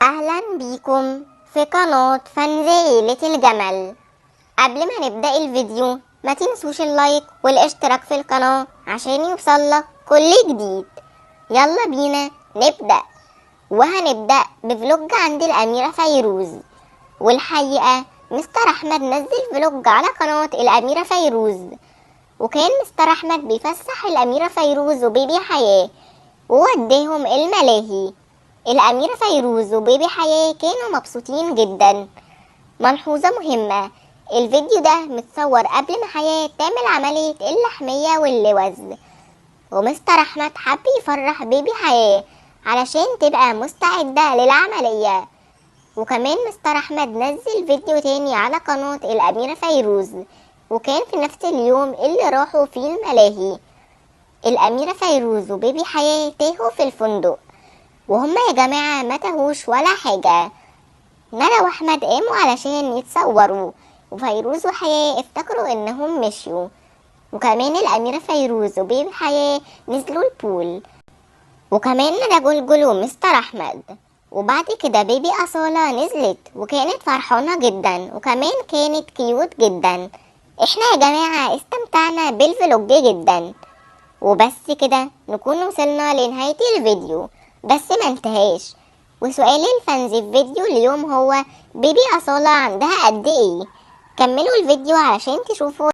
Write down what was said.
أهلا بيكم في قناة fans عيلة الجمل. قبل ما نبدأ الفيديو ما تنسوش ال like والاشتراك في القناة عشان يوصلك كل جديد. يلا بينا نبدأ، وهنبدأ ب vlog عند الأميرة فيروز. والحقيقة مستر أحمد نزل vlog على قناة الأميرة فيروز، وكان مستر أحمد بيفسح الأميرة فيروز و baby حياة ووداهم الملاهي. الأميرة فيروز و baby حياة كانوا مبسوطين جدا. ملحوظة مهمة، الفيديو ده متصور قبل ما حياة تعمل عملية اللحمية واللوز، ومستر أحمد حب يفرح baby حياة علشان تبقى مستعدة للعملية. وكمان مستر أحمد نزل فيديو تاني على قناة الأميرة فيروز، وكان في نفس اليوم اللي راحوا فيه الملاهي. الأميرة فيروز و baby حياة تاهوا في الفندق، وهم يا جماعة ما تاهوش ولا حاجة. ندى وأحمد قاموا علشان يتصوروا، وفيروز وحياة افتكروا انهم مشيوا. وكمان الأميرة فيروز و baby حياة نزلوا ال pool، وكمان ندى جلجل ومستر أحمد. وبعد كده baby أصالة نزلت وكانت فرحانة جدا، وكمان كانت cute جدا. احنا يا جماعة استمتعنا بال vlog جدا. وبس كده نكون وصلنا لنهاية الفيديو، بس ما انتهاش. وسؤال ال fans في فيديو اليوم هو baby أصالة عندها قد ايه؟ كملوا الفيديو علشان تشوفوا.